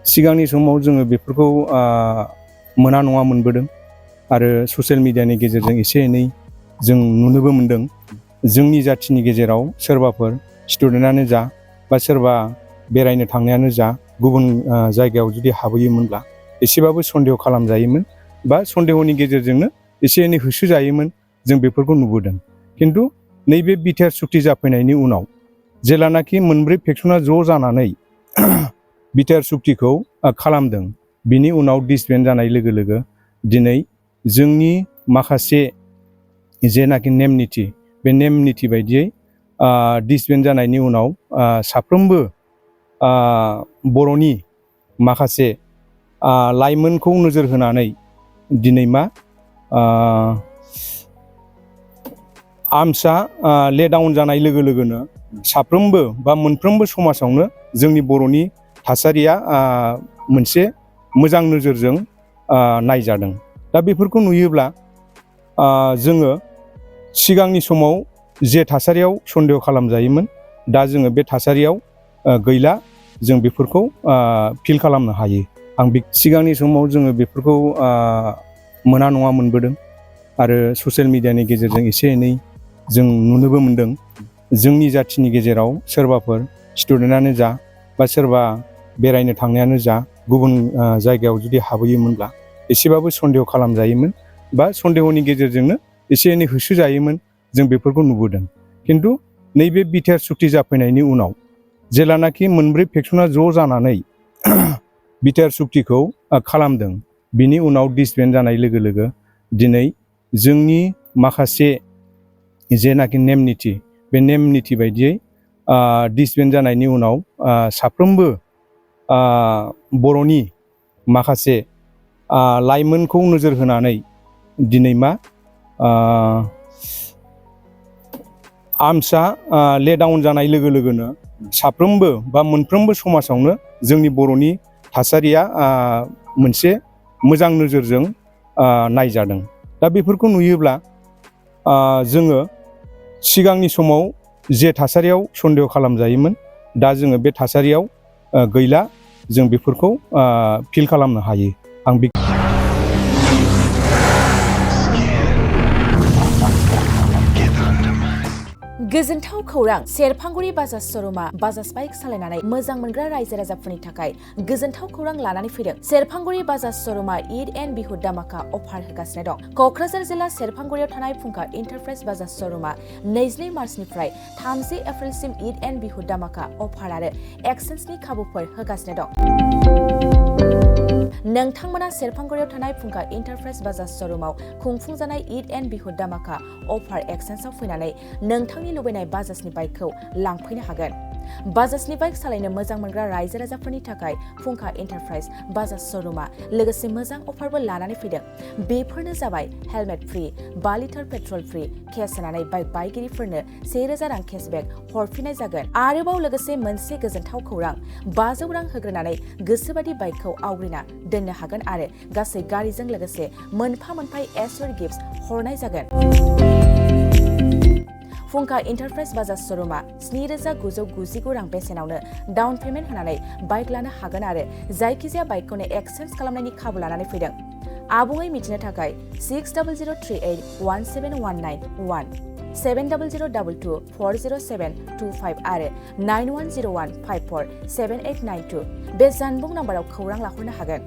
सिगांनि समाव जोङो बेफोरखौ मोना नङा मोनबोदों आरो ससियेल मिडियानि गेजेरजों एसे एनै जों नुनोबो मोनदों। जोंनि जाथिनि गेजेराव सोरबाफोर स्टुडेन्टआनो जा बा सोरबा बेरायनो थांनायानो जा गुबुन जायगायाव जुदि हाबहैयोमोनब्ला एसेबाबो सन्देह खालामजायोमोन बा सन्देहनि गेजेरजोंनो एसे एनै होसोजायोमोन। जों बेफोरखौ नुबोदों। खिन्थु नैबे बिटिआर सुक्ति जाफैनायनि उनाव जेलानाखि मोनब्रै फेक्सना ज' जानानै बिटिआर सुक्तिखौ खालामदों, बिनि उनाव डिसबेन्ड जानाय लोगो लोगो दिनै जोंनि माखासे जेनाखि नेम निथि, बे नेम निथि बायदियै डिसबेन्ड जानायनि उनाव साफ्रोमबो बर'नि माखासे लाइमोनखौ नोजोर होनानै दिनै मा आर्मसआ ले डाउन जानाय लोगो लोगोनो साफ्रोमबो बा मोनफ्रोमबो समाजावनो जोंनि बर'नि थासारिया मोनसे मोजां नोजोरजों नायजादों। दा बेफोरखौ नुयोब्ला जोङो सिगांनि समाव जे थासारियाव सन्देह खालामजायोमोन, दा जोङो बे थासारियाव गैला। जों बेफोरखौ फिल खालामनो हायो। सिगांनि समाव जोङो बेफोरखौ मोना नङा मोनबोदों आरो ससियेल मिडियानि गेजेरजों एसे एनै जों नुनोबो मोनदों। जोंनि जाथिनि गेजेराव सोरबाफोर स्टुडेन्टआनो जा बा सोरबा बेरायनो थांनायानो जा गुबुन जायगायाव जुदि हाबहैयोमोनब्ला एसेबाबो सन्देह खालामजायोमोन बा सन्देहनि गेजेरजोंनो एसे एनै होसोजायोमोन। जों बेफोरखौ नुबोदों। खिन्थु नैबे बिटिआर सुक्ति जाफैनायनि उनाव जेलानाखि मोनब्रै फेक्सना ज' जानानै बिटिआर सुक्तिखौ खालामदों, बिनि उनाव डिसबेन्ड जानाय लोगो लोगो दिनै जोंनि माखासे जेनाखि नेम निथि, बे नेम निथि बायदियै डिसबेन्ड जानायनि उनाव साफ्रोमबो बर'नि माखासे लाइमोनखौ नोजोर होनानै दिनै मा आर्मसआ ले डाउन जानाय लोगो लोगोनो साफ्रोमबो बा मोनफ्रोमबो समाजावनो जोंनि बर'नि थासारिया मोनसे मोजां नोजोरजों नायजादों। दा बेफोरखौ नुयोब्ला जोङो सिगांनि समाव जे थासारियाव सन्देह खालामजायोमोन, दा जोङो बे थासारियाव गैला। जों बेफोरखौ फिल खालामनो हायो। गोजोनथाव खौरां, सेरफांगुरि बाजाज श'रुमा बाजाज बाइक सालायनानै मोजां मोनग्रा रायजो राजाफोरनि थाखाय गोजोनथाव खौरां लानानै फैदों। सेरफांगुरि बाजाज श'रुमा ईद एन्ड बिहु दामाका अफार होगासिनो दं। क'क्राझार जिल्ला सेरफांगुरियाव थानाय फुंखा एन्टारप्राइज बाजाज श'रुमा 22 मार्चनिफ्राय 30 एप्रिलसिम ईद एन्ड बिहु दामाका अफार आरो एक्सेन्सनि खाबुफोर होगासिनो दं। नोंथांमोना सेरफांगुरियाव थानाय फुंखा एन्टारप्राइज बाजाज श'रुमाव खुंफुंजानाय ईद एन्ड बिहु दामाका अफार एक्सेन्सआव फैनानै नोंथांनि लुबैनाय बाजाजनि बाइकखौ लांफैनो हागोन। बाजाजनि बाइक सालायनो मोजां मोनग्रा रायजो राजाफोरनि थाखाय फुंखा एन्टारप्राइज बाजाज श'रुमा लोगोसे मोजां अफारबो लानानै फैदों। बेफोरनो जाबाय helmet free, 5 litre petrol free, case होनानै बाइक बायगिरिफोरनो 1000 रां केसबेक हरफिननाय जागोन। आरोबाव लोगोसे मोनसे गोजोनथाव खौरां, 500 रां होग्रोनानै गोसोबादि बाइकखौ आवग्रिना दोननो हागोन आरो गासै गारिजों लोगोसे मोनफा मोनफा एसर गिफ्ट हरनाय जागोन। फुंखा एन्टारप्राइज बाजाज श'रुमा 7999 रां बेसेनावनो डाउन पेमेन्ट होनानै बाइक लानो हागोन आरो जायखिजाया बाइकखौनो एक्सचेन्ज खालामनायनि खाबु लानानै फैदों। आबुङै मिथिनो थाखाय 6003817191 7002240725 आरो 9101547892 बे जानबुं नाम्बाराव खौरां लाहरनो हागोन।